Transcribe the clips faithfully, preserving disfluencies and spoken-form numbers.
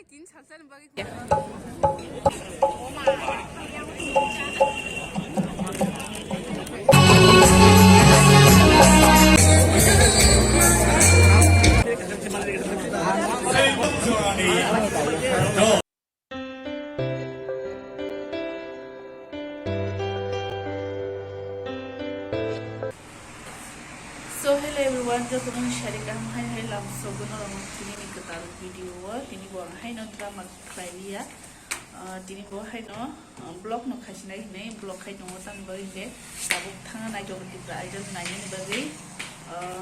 So hello everyone, jotono sari kaham hai hai lamsogo norok tini ni kwtal video o, tini bo hai no drama khlai liya. Ah, tini bo hai no, ah, vlog no khaisinai hinwi vlog khai tongo, tamni bagwi hwnkhe tabuk thangna nai tongo Tipra Idol nainani bagwi, ah,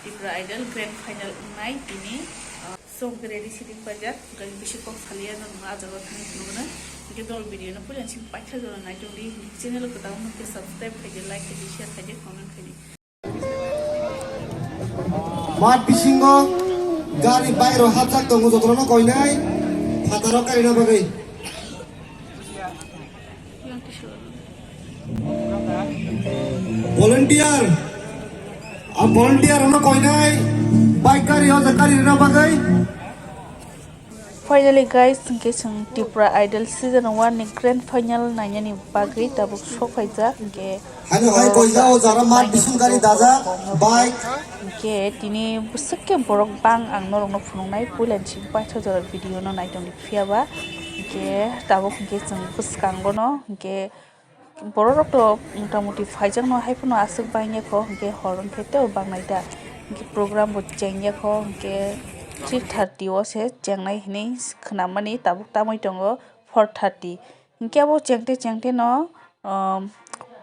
Tipra Idol grand final wngnai tini, ah, so hwnkhe ready setting paijak, hwnkhe bisi kok saliya no nungma ah jaga o thangwi phunukgwno, hwnkhe norok video no puila simi paitha jora nai tongdi, channel o kwtal wngkhe subscribe khaidi, like khaidi, share khaidi, comment khaidi. Mat bisingo gari bike rok hapjak tongo, jotono koinai phataro karina bagwi. Volunteer, a volunteer rokno koinai bike gari o jaga karina bagwi. Finally guys, hwnkhe chwng Tipra Idol season one ni grand final nainani bagwi tabuk sokphaijak, hwnkhe Hano hai o koijao jara mat bising gari dajak, bike. Hwnkhe tini bwswk khe borok bang ang norokno phunuknai, puila ni simi paitha jora video no naitongdi phiyaba, hwnkhe tabuk hwnkhe chwng bwskango no hwnkhe Borok rok to mota moti phaijakno, hai phano aswk bangya kho, hwnkhe hor wngkhe teibo bangnai ta. Hwnkhe program bo chengya kho, hwnkhe three thirty o se chengnai hinwi khnamani, tabuk tamwi tongo four thirty. Hwnkhe abo chengte chengte no, um,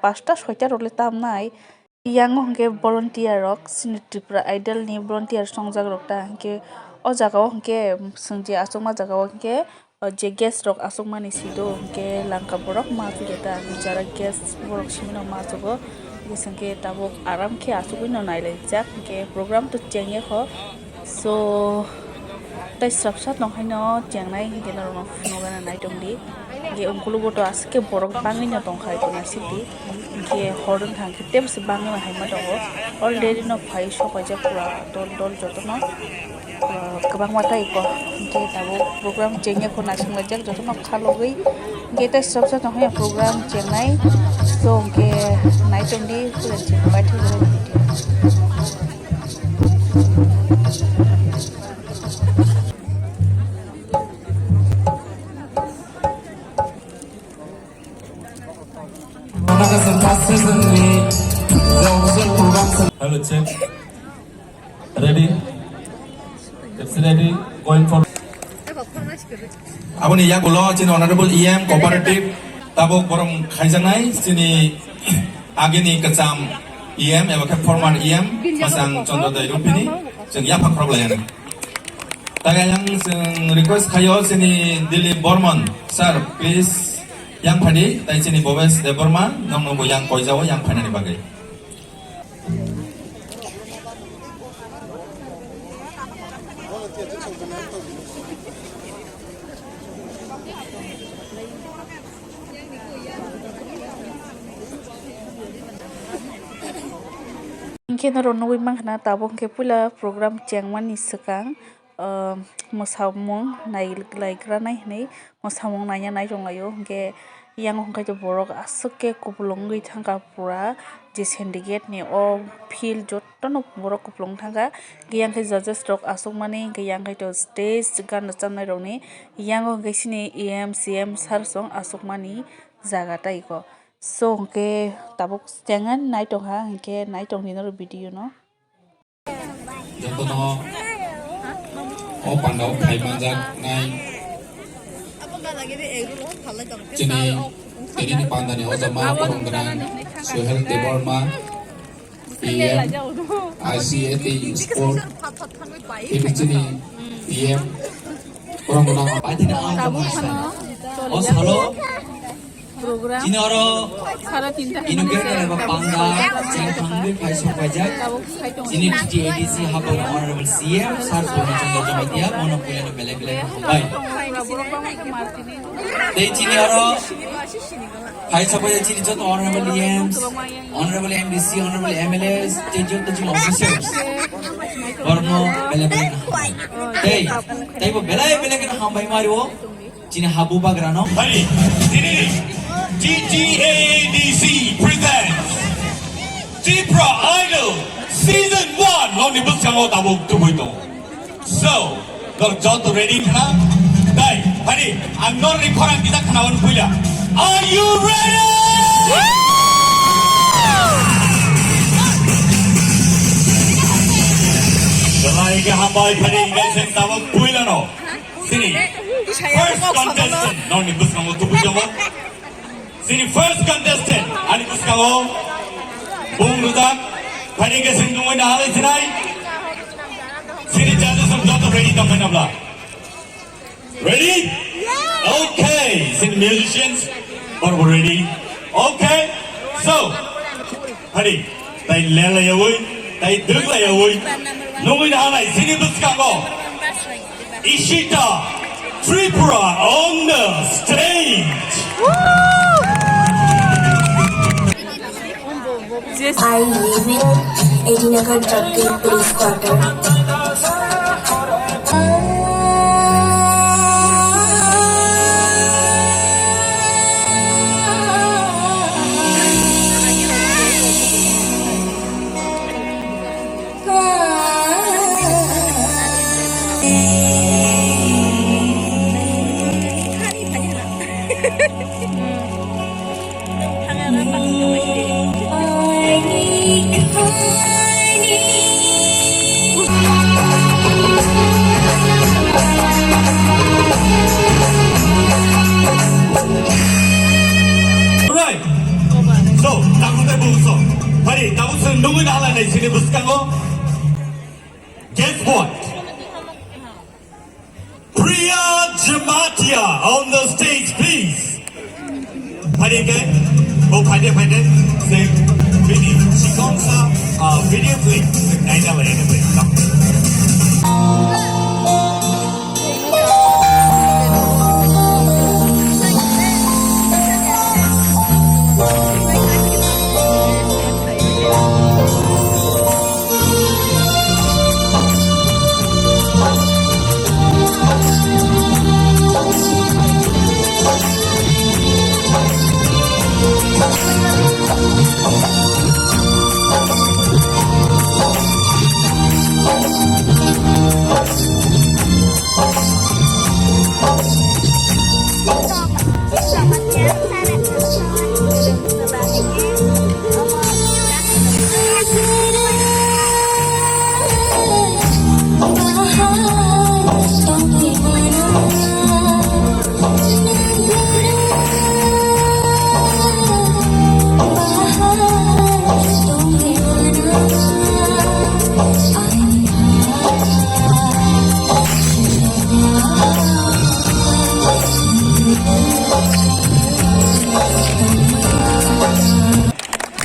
pasta soita rok le tamnai. Yang o hwnkhe volunteer rok, chini Tripura Idol ni volunteer songjak rok ta, hwnkhe o jaga o hwnkhe chwng je achukma jaga o hwnkhe, o je guest rok achukmani sido hwnkhe langka borok ma achukya ta, jara guest borok simino ma achugo, hwnkhe tabuk aram khe achugwino nailaijak, hwnkhe program to chengya kho. So, tei srapsa tongkhaino chengnai hwnkhe norokno phunukgana naitongdi. Hwnkhe ungkulugo to aswk khe borok bangwino tongkha iko nasikdi. Hwnkhe hor wngkha hwnkhe teibo se bangwino haima tongo. Already no phai sokaijak pura dol dol jotono, ah, kwbangma tei iko. Hwnkhe tabuk program chengya kho naisinglaijak jotono khalogwi. Hwnkhe tei srapsa tongkhaino program chengnai. So, hwnkhe naitongdi pura chengbai thangni video. Hello, check. Ready? It's ready. Going for. Aboni yagulo chini Honorable E M Cooperative tabuk borok khaijaknai chini agini kwcham E M eba khe former E M Masang Chandra Dai Rumpini chwng yapha khorok laiyani. Taga yang chwng request khayo chini Dilip Bormon sir, please yang phadi tai chini Bhobesh Debbarma nokno bo yang koijao yang phainani bagwi. Hwnkhe norok nugwi mankha na, tabuk hwnkhe puila program chengmani swkang, ah, mwsamung nai-, naigranai hinwi mwsamung naina nai tonglaio. Hwnkhe yang hwnkhe borok aswk khe kupulung wngwi thangkha pura. Je syndicate ni o field jotono borok kupulung thangkha, hwnkhe yang khe judges rok aswkmani, hwnkhe yang khe to stage gan rwchapnai rokni yango hwnkhe chini E M C M sir song aswkmani jaga tei kho. So hwnkhe tabuk chengna nai tongkha, hwnkhe nai tongdi norok video no. Jotono o pandao khai manjaknai chini, tini ni pandani hojama borong gwnang Suhel Debbarma, E M, I C A T Sport, tini chini E M borong gwnang. Tabuk phano o salo Program. Chini oro sara tinta hai mani inauguration se eba tabuk panda sai tong, cheng thangwi phai sok paijak. Tabuk sai tong. Chini T T A D C habang Honorable C M Sir Purna Chandra Jamatia, mono puilano belai belai hambai. Borok bangma khe mar tini. Tei chini oro phai sok paijak chini joto Honorable E Ms, Honorable M D C, Honorable M L As, tei joto chini officers. Borokno belai belai hambai. Hey, taibo belai belai kheno hambai mario. Chini habu bagrano. Hani, tini T T A D C presents Tipra Idol Season one. Nokni bwskango tabuk tubui tongo. So, norok joto ready khna? Dai, hani, ang norokni khorang kisa khnawan puila. Are you ready? Belai khe hambai, phani hingke seng tabuk puilano. Sini, first contestant, nokni bwskango tubui tongo. Sini first contestant, ani bwskango bung rwjak, phani hingke seng tungwi nahalai sinai. Sini judges rok joto ready tongmani abla. Ready? Okay, sini musicians, borok ready? Okay, so, Hadi, tai lelayawi, tai dwglayawi, nungwi nahanai sini bwskango Ishita Tripura on the stage. I live in eighty Nagar Traffic Police Quarter. Right. So, tabuk tei bung so. Hari, tabuk se nungwi nahalai nai sini bwskango. Guess what? Priya Jamatia on the stage, please. Phaidi khe, bo phaidi phaidi, se bini chikon sa, ah, video clip, naina lai ani bai.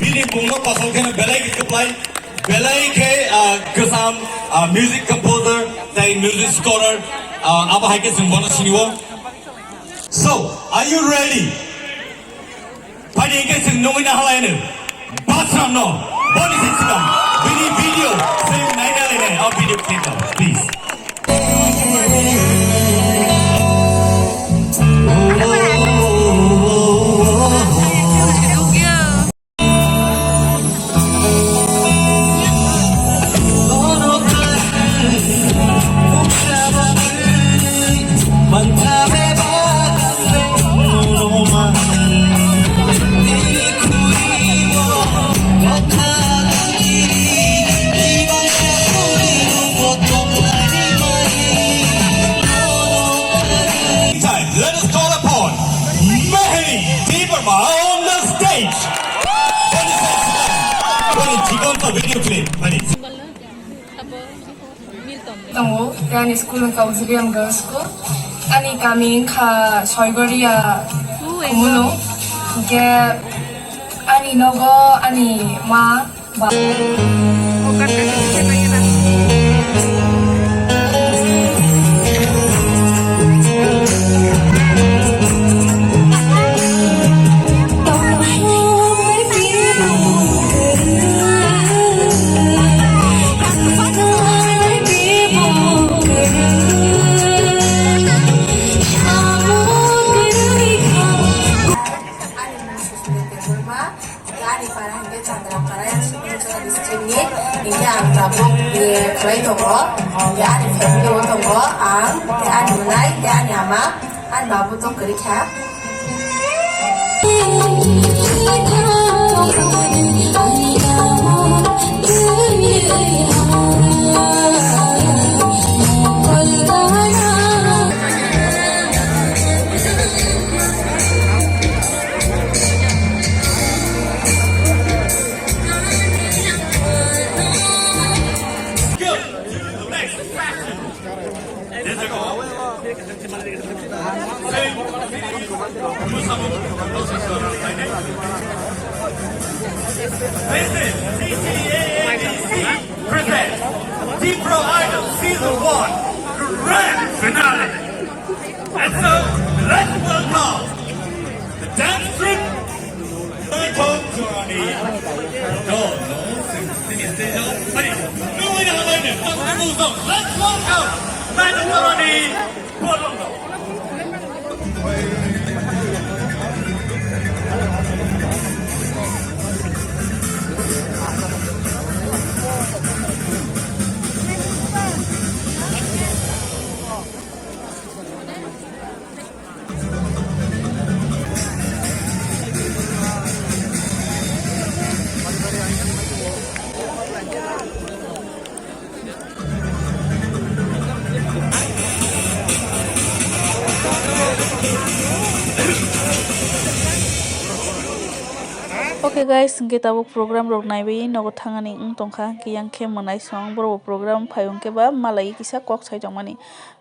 Bini bungno pasal kheno belai khe kwplai, belai khe, ah, kwcham, ah, music composer tei music scholar, ah, abo hai khe chwng bono sinio. So, are you ready? Phaidi hingke chwng nungwi nahalai no. Basram no. Boni se sikam. Bini video. Chwng naina lainai. O video clip no. Please. Time. Let us call upon Mehri Debbarma on the stage. Boni chikon sa video clip. Boni. Tongo, ani school wngkha Auxilium Girls School. Ani kami wngkha Soigoria Khumulwng. Hingke ani nogo ani ma, ba. Bai tongo, tei ani family o tongo, ang, tei ani mwnai, tei ani ama, ani babu tong kwrwi kha. This is T T A A D C presents T-Pro Idol Season one Grand Finale. And so, let's welcome the dance troupe. Welcome to our meeting. Don't know since the stage of play. No, we don't like it. Let's move on. Let's welcome Madam Dorani Bolongo. Okay guys, hwnkhe tabuk program rok naiwi nogo thangani wng tongkha, hwnkhe yang khe mwnai song borok bo program phai hwnkhe ba malai kisa kok sai tongmani.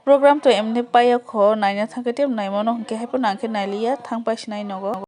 Program to emni paiyakho, naina thangkhe tei naimano, hwnkhe haiphano ang khe nailiya, thang paisinai nogo.